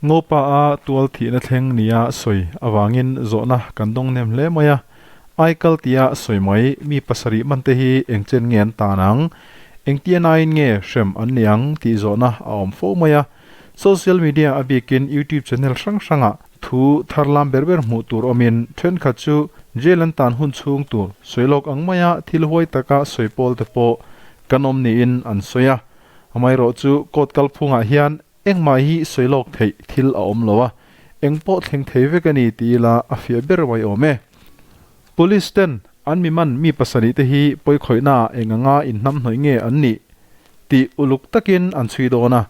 Ngopa a tual thihna thleng nia sawi avangin zawhna kan dawng nem hle mai a, Aikal tia sawi mai mi pasarih man te hi eng chen nge an tan ang, engtia nain nge hrem an ni ang tih zawhna a awm fo mai a. Social media a bikin YouTube channel hrang hrangah thu tharlam ber ber hmuh tur awmin thenkhat chu jail an tan hun chhung tur sawi lawk ang maia thil huai taka sawi pawl te pawh kan awm niin an sawi a. Amaherawhchu court kalphungah hian Engmah hi sawi lawk theih thil a awm lo a, eng pawh thleng thei vek a ni ti ila a fiah ber mai awm e. Police ten an mi man mi pasarih te hi pawikhawihna ah eng anga inhnamhnawih nge an nih tih uluk takin an chhui dawn a,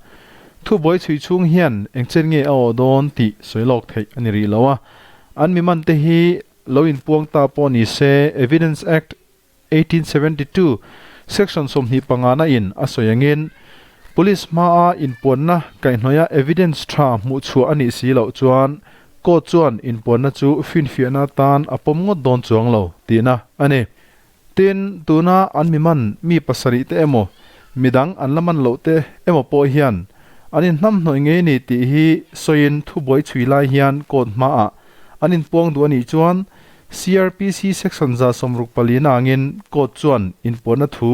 thubuai chhui chhung hian eng chen nge a awh dawn tih sawi lawk theih a ni rih lo a, an mi man te hi lo inpuang ta pawh ni se Evidence Act 1872, Section 25 na in a sawi angin, Police hmaa inpuanna kaihhnawih a evidence tha hmuh chhuah a nih si loh chuan court chuan inpuanna chu finfiahna atan a pawm ngawt dawn chuang lo tihna a ni. Tin, tuna an mi man mi pasarih te emaw, midang an la man loh te emaw pawh hian an inhnamhnawih ngei ni tih hi sawiin thubuai chhui lai hian court hmaah an inpuang duh a nih chuan CrPC Section 64 angin court chuan inpuanna thu,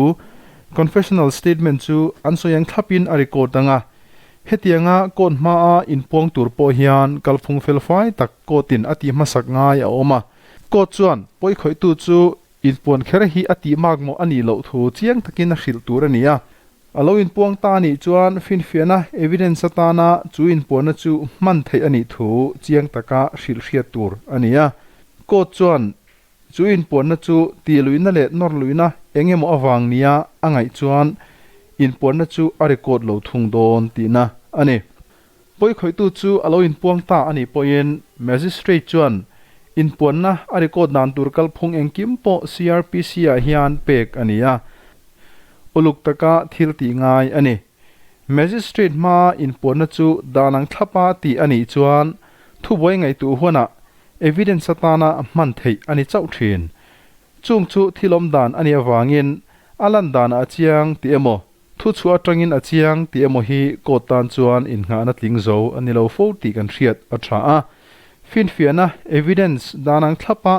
confessional statement, chu an sawi ang thlapin a record ang a. Hetianga court hmaa inpuang tur pawh hian kalphung felfai tak court-in a tih hmasak ngai a awm a. Court chuan pawikhawihtu chu inpuan kher hi a tih makmawh a nih loh thu chiang takin a hrilh tur a ni a. A lo inpuang ta anih chuan finfiahna, evidence, atana chu inpuanna chu hman theih a nih thu chiang taka hrilh hriat tur a ni a. Court chuan chu inpuanna chu tih luihna leh nawr luihna eng emaw avang nia a ngaih chuan inpuanna chu a record lo thung dawn tihna a ni. Pawikhawihtu chu a lo inpuang ta a nih pawhin Magistrate chuan inpuanna a record dan tur kalphung engkim pawh CrPC-ah hian pek a ni a, uluk taka thil tih ngai a ni. Magistrate hmaa inpuanna chu dan ang thlapa tih a nih chuan thubuai ngaihtuh hunah evidence atana hman theih a ni chauh thin. Chung chu thil awm dan a nih avangin a lan danah a chiang tih emaw Thu chhuah atangin a chiang tih emaw hi court tan chuan innghahna tling zo a ni lo fo tih kan hriat a tha a. Finfiahna, evidence, dan ang thlapa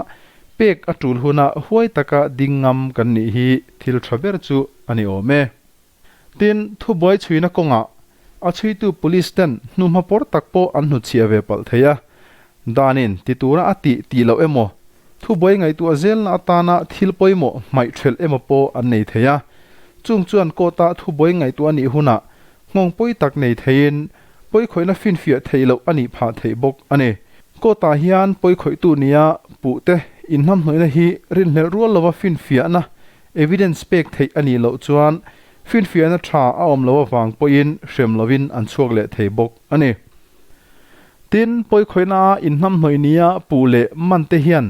pek a tul huna huai taka ding ngam kan nih hi thil tha ber chu a ni awm e. Tin, thubuai chhuina kawngah a chhuitu police ten hnuhma pawr tak pawh an hnutchhiah ve palh thei a. Danin ti tura a tih tih loh emaw, thubuai ngaihtuah zelna atana thil pawimawh hmaih ṭhelh emaw pawh an nei thei a. Chung chuan court-a thubuai ngaihtuah a nih hunah nghawng pawi tak nei theiin pawikhawihna finfiah theih loh a nih phah theih bawk a ni. Court-ah hian pawikhawihtu nia puhte inhnamhnawihna hi rinhlelh rual lova finfiahna, evidence, pek theih a nih loh chuan finfiahna ṭha a awm loh avang pawhin hrem lovin an chhuak leh thei bawk a ni. Tin, pawikhawihna a inhnamhnawih nia puh leh man te hian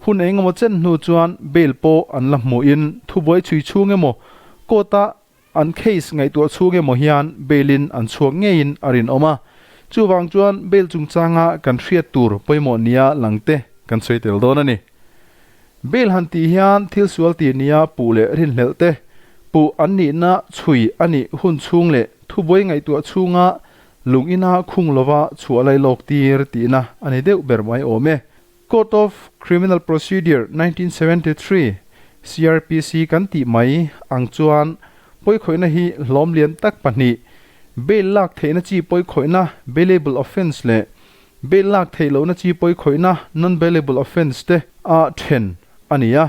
hun eng emaw chen hnu chuan bail pawh an la hmuhin thubuai chhui chhung emaw, court a an case ngaihtuah chhung emaw hian bail in an chhuak ngeiin a rinawm a. Chuvang chuan bail chungchanga kan hriat tur pawimawh nia lang te kan sawi tel dawn a ni. Bail han tih hian thil sual tih nia puh leh rinhlelh te, puh an nihna chhui a nih hun chhung leh thubuai ngaihtuah chhunga Lung ina khung lova chhuah lai lawk tir tihna a ni deuh ber mai awm e. Code of Criminal Procedure 1973, CrPC, kan tih mai ang chuan pawikhawihna hi hlawm lian tak pahnih, bail lak theihna chi pawikhawihna, bailable offence, leh bail lak theih lohna chi pawikhawihna, non-bailable offence, te a then a ni a.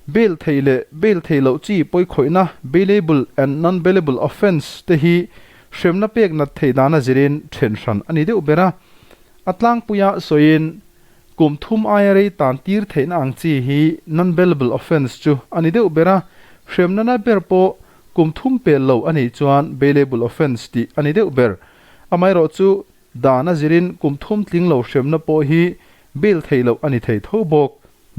Bail theih leh bail theih loh chi pawikhawihna, bailable and non-bailable offence, te hi hremna pek nat theih dana zirin then hran a ni deuh ber a. A tlangpuia sawiin, kum thum aia rei tan tir theihna ang chi hi non-bailable offence chu a ni deuh ber a, hremna na ber pawh kum thum pel lo a nih chuan bailable offence tih a ni deuh ber. Amaherawhchu, dan a zirin kum thum tling lo hremna pawh hi bail theih loh a ni thei tho bawk.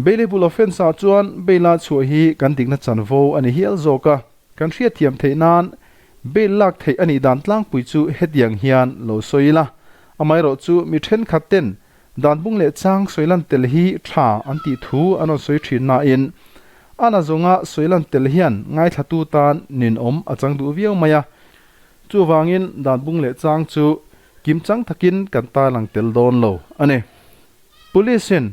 Bailable offence ah chuan bail a chhuah hi kan dikna chanvo a ni hial zawk a, kan hriatthiam theih nan bail lak theih a nih dan tlangpui chu hetiang hian lo sawi ila. Amaherawh chu mi thenkhat ten dan bung leh chang sawi lan tel hi tha an tih thu an rawn sawi thin nain a na zawnga sawi lan tel hian ngaithlatu tan ninawm a chang duh viau mai a. Chuvangin dan bung leh chang chu Kimchang takin kan tarlang tel dawn lo a ni. Police-in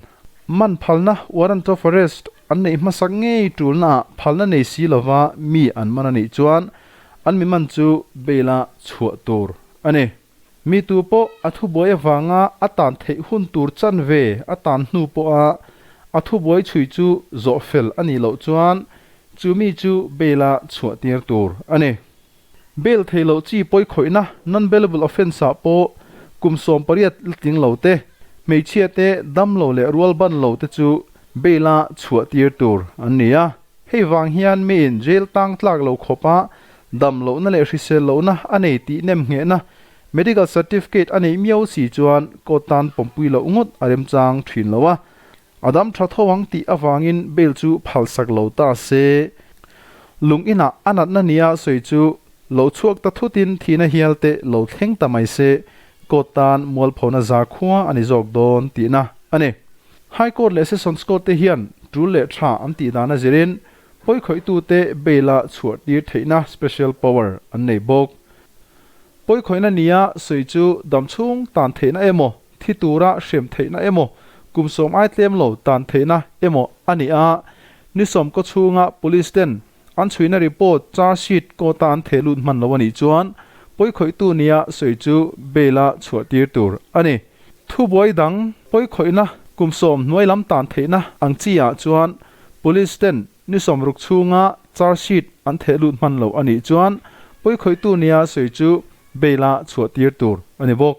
man phalna, warrant of arrest, an neih hmasak ngei tulnaah phalna nei si lova mi an man a nih chuan an mi man chu bail-a chhuah tur a ni. Mi tu pawh a thubuai avanga a tan theih hun tur chanve a tan hnu pawha a thubuai chhui chu zawh fel a nih loh chuan chu mi chu bail-a chhuah tir tur a ni. Bail theih loh chi pawi khawihna, non-bailable offence, ah pawh kum 18 la tling lo te, hmeichhia te, dam lo leh rual ban lo te chu bail-a chhuah tir tur an ni a. Hei vang hian miin jail tang tlak lo khawpa dam lohna leh hrisel lohna a nei tih nem nghehna medical certificate a neih miau si chuan court tan pawmpui loh ngawt a remchang thin lo a. A dam tha tho ang tih avangin bail chu phalsak lo ta se. Lung inah a natna nia sawi chu lo chhuak ta thutin thihna hial te lo thleng ta mai se, court tan mualphona za khua a ni zawk dawn tihna a ni. High Court leh Sessions Court te hian tul leh tha an tih dan a zirin pawikhawih-tute bail-a chhuah tir theihna special power an nei bawk. Pawikhawihna nia sawi chu damchhung tan theihna emaw, thi tura hrem theihna emaw, kum 10 ai tlem lo tan theihna emaw a ni a, ni 10 kaw chhunga police ten an chhuina report charge sheet court-a an theh lut hman lo a nih chuan pawikhawihtu nia sawi chu bail-a chhuah tir tur a ni. Thubuai dang pawikhawihna kum 10 hnuai lam tan theihna ang chi ah chuan police ten ni 60 chhunga charge sheet an theh lut hman lo a nih chuan pawikhawihtu nia sawi chu bail-a chhuah tir tur a ni bawk.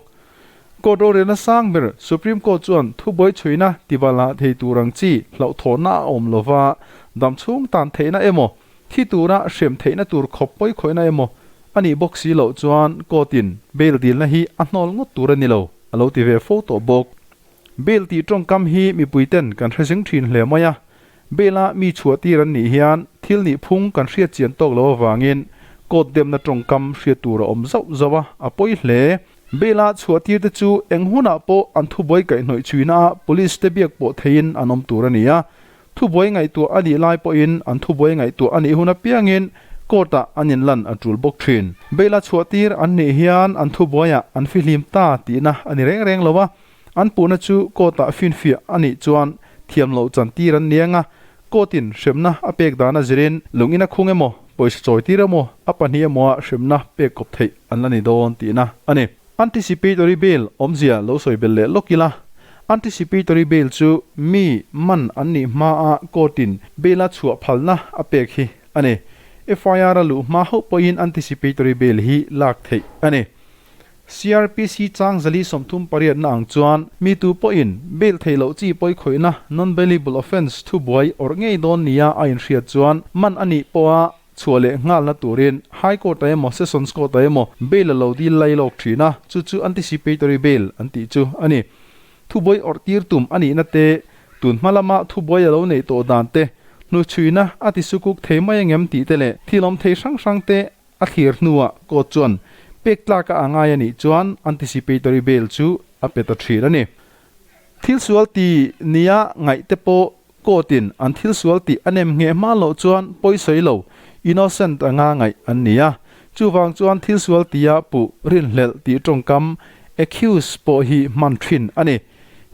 Court rorelna sang ber Supreme Court chuan thubuai chhuina tivala thei tur ang chi hlauhthawnna a awm lova, dam chhung tan theihna emaw, thi tura hrem theihna tur khawp pawikhawihna emaw a nih bawk si loh chuan court-in bail dilna hi a hnawl ngawt tur a ni lo, a lo ti ve fo tawh bawk. Bail tih tawngkam hi mipuiten kan hre zing thin hle mai a, bail-a mi chhuah tir an nih hian thil nih phung kan hriat chian tawk lo avangin court demna tawngkam hriat tur a awm zauh zauh a, a pawi hle. Bail-a chhuah tir te chu eng hunah pawh an thubuai kaihhnawih chhuina ah police te biak pawh theiin an awm tur a ni a. Thubuai ngaihtuah a nih lai pawhin an thubuai ngaihtuah a nih hun apiangin court ah an inlan a tul bawk thin. Bail-a chhuah tir an nih hian an thubuaiah an fihlim ta tihna a ni reng reng lo a, an puhna chu court ah finfiah a nih chuan thiam loh chan tir an ni ang a, court in hremna a pek dan a zirin lungin a khung emaw, pawisa chawi tir emaw, a pahnih emaw ah hremna pek kawp theih an la ni dawn tihna a ni. Anticipatory bail awmzia lo sawi belh leh lawk ila, anticipatory bail chu mi man an nih hmaa court in bail a chhuah phalna a pek hi a ni. FIR a luh hma hauh pawhin anticipatory bail hi lak theih a ni. CrPC chang 438 na ang chuan mi tu pawhin bail theih loh chi pawi khawihna, non-bailable offence, thubuai awrh ngei dawn nia a inhriat chuan man a nih pawha chhuah leh nghalna turin High Court ah emaw Sessions Court ah emaw bail a lo dil lai lawk thin a, chu chu anticipatory bail an tih chu a ni. Thubuai awrh tir tum a nihna te, tun hma lama thubuai a lo neih tawh dan te, hnuchhuina a ti sukuk thei mai angem tih te leh thil awm thei hrang hrang te a thlir hnuah court chuan pek tlaka a ngai a nih chuan anticipatory bail chu a pe ta thin a ni. Thil sual ti nia ngaih te pawh court-in an thil sual tih a nem ngheh hma loh chuan pawisawi lo, innocent, anga ngaih an ni a. Chuvang chuan thil sual tia puh rinhlelh tih tawngkam, accuse, pawh hi hman thin a ni.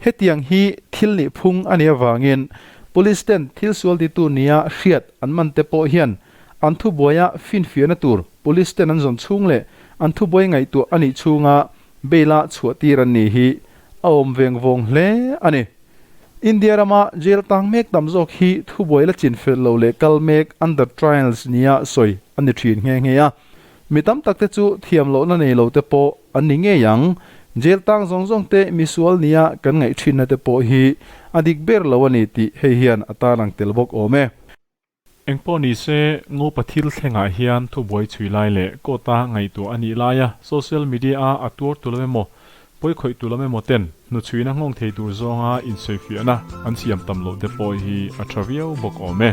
Hetiang hi thil nih phung a nih avangin police ten thil sual titu nia hriat an man te pawh hian an thubuaia finfiahna tur police ten an zawn chhung leh an thubuai ngaihtuah a nih chhunga bail-a chhuah tir an nih hi a awm veng vawng hle a ni. India rama jail tang mek tam zawk hi thubuai la chin fel lo leh kal mek under trials nia sawi a ni thin nghe nghe a. Mi tam tak te chu thiam lohna nei lo te pawh an ni ngei ang. Jail tang zawng zawng te misual nia kan ngaih thinna te pawh hi a dik ber lo a ni tih hei hian a tarlang tel bawk awm e. Engpawh ni se, Ngopa thil thlengah hian thubuai chhui lai leh court-a ngaihtuah a nih laia social media-a a tuar tu lam emaw, pawi khawih tu lam emaw ten hnuchhuina nghawng thei tur zawnga insawifiahna an siam tam loh te pawh hi a tha viau bawk awm e.